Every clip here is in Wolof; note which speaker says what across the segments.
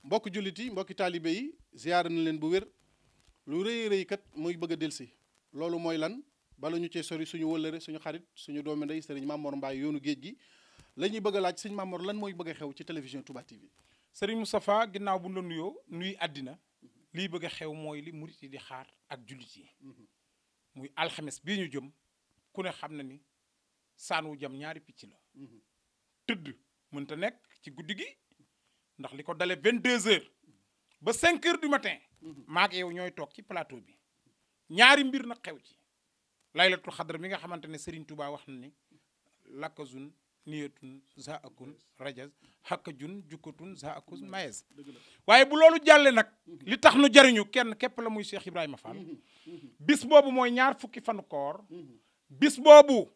Speaker 1: mbokki jullit yi mbokki taalibe yi ziyaara na leen bu wér lu rëy rëy kat muy bëgg a delsi loolu mooy lan bala ñu cee sori suñu wëllëre suñu xarit suñu doomi ndey sëriñ Mamor Mbaye yoonu géej gi la ñuy bëgg a laaj sëñ Mamor lan mooy bëgg a xew ci télévision Touba TV.
Speaker 2: sëriñ Moustapha ginnaaw bu ñu la nuyoo nuy àddina liy bëgg a xew mooy li murit yi di xaar ak jullit yi muy alxames bii ñu jëm ku ne xam na ni saan wu jam ñaari picc la tëdd mënta nekk ci guddi gi ndax li ko dale 22h ba 5h du matin maag yow ñooy toog ci plateau bi ñaari mbir nag xew ci laylatul xadar mi nga xamante ne Serigne Touba wax na ni lakkazun niyatun za akun rajaz hakkajun jukkatun za akun mayez waaye bu loolu jàlle nag li tax nu jariñu kenn képp la muy Cheikh Ibrahima Fall bis boobu mooy ñaar fukki fanu koor bis boobu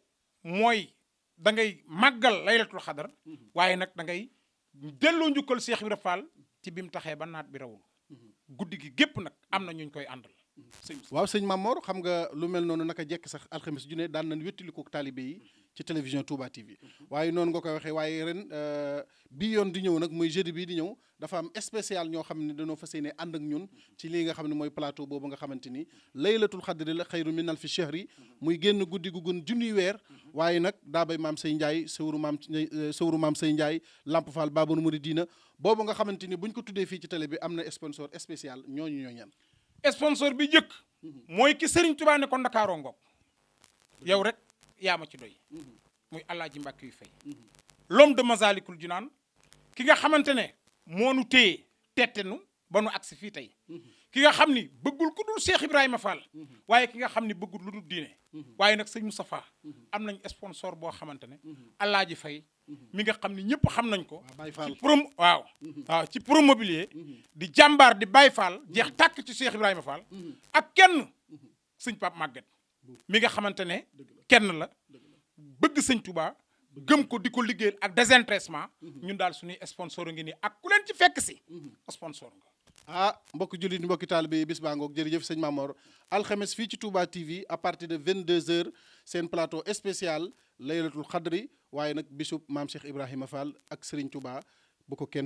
Speaker 2: mooy da ngay màggal laylatul xadar waaye nag da ngay delloo njukkal Cheikh Ibrahima Fall ci bi mu taxee ba naat bi rawul guddi gi gépp nag am na ñuñ koy àndal
Speaker 1: waaw sëñ Mamor xam nga lu mel noonu naka jekk sax alxames ju ne daan nañ wéttaliku taalibe yi ci télévision Touba TV waaye noonu nga koy waxee waaye ren bii yoon di ñëw nag muy jeudi bii di ñëw dafa am spécial ñoo xam ne dañoo fas yéene ànd ak ñun ci lii nga xam ne mooy plateau boobu nga xamante ni laylatul xadri la xayru min alfi shahri muy génn guddi gu gën junniy weer waaye nag daa bay maam say Ndiaye sëwru maam say Ndiaye Lamp Fall Babou Mouridina boobu nga xamante ni buñ ko tuddee fii ci télé bi am na sponsor spécial ñooñu ñoo ñan
Speaker 2: sponsor bi jëkk mooy ki Serigne Touba ne ko Ndakaaroo ngoog yow rek yaa ma ci doy muy Alaaji Mbàkke yu fay l'homme de Masalikul Jinaan ki nga xamante ne moo nu téye tettenu ba nu agsi fii tey ki nga xam ni bëggul ku dul Cheikh Ibrahima Fall waaye ki nga xam ni bëggul lu dul diine waaye nag sëñ Moustapha am nañ sponsor boo xamante ne Alaaji Fay mi nga xam ni ñëpp xam nañ ko ci ci promobilier di jàmbaar di Baye Fall jeex tàkk ci Cheikh Ibrahima Fall ak kenn sëñ Pape Maguette mi nga xamante ne kenn la bëgg sëñ Touba gëm ko di ko liggéeyal ak désintéressement ñun daal suñuy sponsor ngi nii ak ku leen ci fekk si sponsor nga
Speaker 1: mbokki jullit mbokki taalibe yi bis baa ngoog jërëjëf sëñ Mamor alxames fii ci Touba TV à partir de 22h seen plateau spécial laylatul xadri waaye nag bisub maam Cheikh Ibrahima Fall ak Serigne Touba bu ko kenn